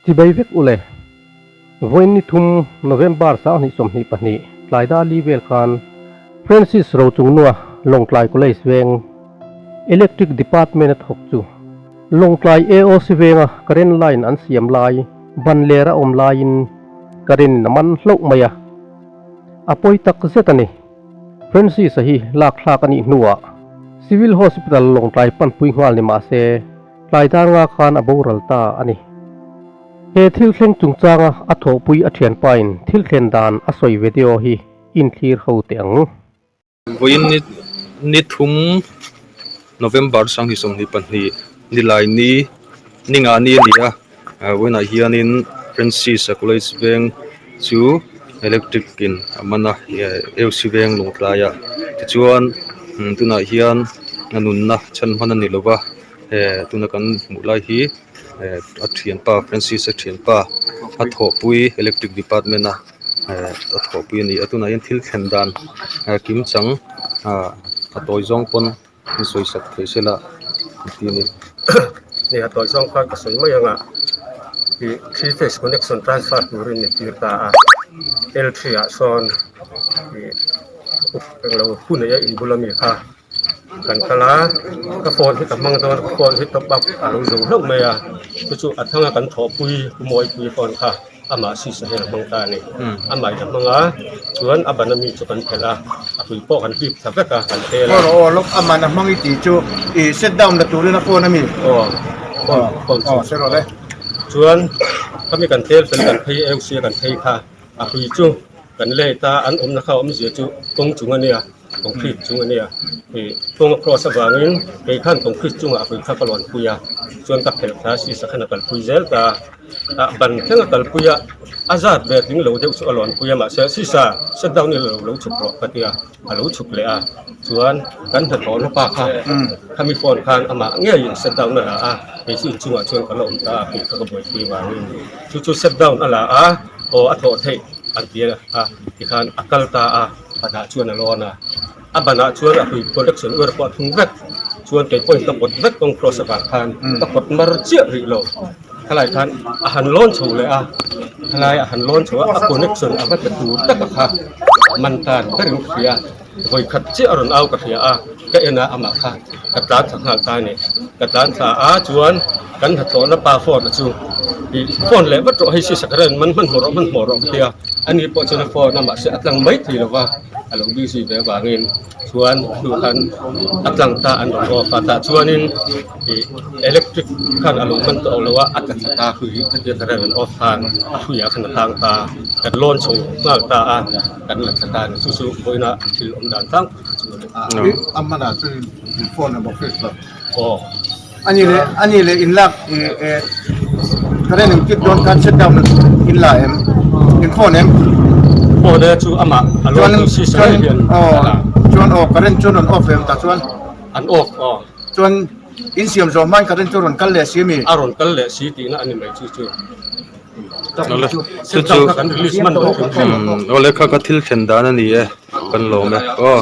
Chibai vek u le. Vawiin ni thum November 2022 tlai dar li vel khan Francis Rochungnua Lawngtlai College veng Electric Department a thawk chu Lawngtlai AOC venga current line an siam lai ban ler a awm laiin current in a man hlauh mai a, a pawi tak zet a ni. Francis-a hi lak thlak a nih hnuah Civil Hospital Lawngtlai panpui nghal ni mah se tlai dar nga khan a boral ta a ni. He thil thleng chungchanga a thawhpui a thianpain thil thlen dan a sawi video hi inthlir ho teh ang. Vawiin ni ni thum November 2022 nilai ni ni nga ni a ni a vawiinah hianin Francis-a college veng chu electric in a man a AOC veng Lawngtlai ah tichuan tunah hian a nunna chhan hman a ni lo va tuna kan hmuh lai hi. Eh a thianpa Francis a thianpa a thawhpui electric department a eh a thawhpui a ni a tunah hian thil thlen dan eh kim chang ah a tawi zawng pawn an sawi sak thei se la an ti a ni. Hei a tawi zawng khan ka sawi mai ang a ih three phase connection transfer turin min tir ta a L three ah sawn ih englo hun nei a inbul ami kha. Kan kal a, ka phone hi ka hmang dawn ka phone hi top up a lo zo hlauh mai a, chu chu a thanga kan thawhpui Pu Mawipui phone kha amah sisa hian a hmang ta a ni. Amah in a hmang a, chuan a ban ami chu kan phelh a, a hlui pawh kan hlip thla vek a, kan tel a. Aw aw lawk aman a hmang i tih chu i set down la turin a phone ami? Aw phone phone chu. Aw hre rawh le. Chuan khami kan tel fel kan phei eu sia kan phei kha a hlui chu kan let a, an awmna kha awmzia chu kawng chung a nia. Concrete chung a nia ih kawng a cross avangin kei khan concrete chungah a hlui kha ka lawn pui a chuan ka phelh thla si sakhan a kalpui zel ta a ban thleng a kalpui a a zat ve tling lo deuh chu a lawn pui a mahse sisa shut down i lo lo chhuk rawh ka tia a lo chhuk leh a chuan kan hnathawh na pa kha khami phone khan amah ngeiin shut down a la a kei chu inchungah chuan ka la awm ta a hlui kha ka buaipui vangin chu chu shut down a la a aw a thawh theih an ti a tikhan a kal ta a. Banah chuan a lawn a, a banah chuan a hlui production uar pawh a thung vek, chuan kei pawhin ka pawt vek kawng cross avang khan ka pawt mar chiah rih lo, khalai khan a han lawn chho leh a, khalai a han lawn chho a, a connection a va pe tur tak a kha man tan berin ka hria, vawi khat chiah a rawn au ka hria a, ka en a amah kha ka tlan thla nghal ta a ni, ka tlan thla a chuan kan hnathawhna pa phone a chu ih phone leh vat rawh hei si sakharan man hmanhmawh rawh hmanhmawh rawh ka tia. Ani pawh chuan a phone a mahse a tlang mai thei lova a lo busy ve avangin chuan a hnu khan a tlang ta an rawn off a tah chuanin ih electric khan a lo man tawh lo a a tla thla ta hui khatia current an off khan a hruiah khan a tang ta kan lawn chho nghal ta a kan la thla ta a ni chu chu vawiina thil awm dan tlangpui kha chu a ni. A hmanah chuan in phone a bawk fix lo. Aw. Ani leh ani leh in lak eh eh current in kit dawn khan shut down in la em in phone em phone e chu amah a lo chuan si chuan hian aw chuan aw current chuan rawn off em tah chuan an off aw chuan in siam zawh hmain current chu rawn kal leh si ami a rawn kal leh si tihna ani mai chu chu chu chu awle kha ka thil thlen dan ani e kan lawm e aw.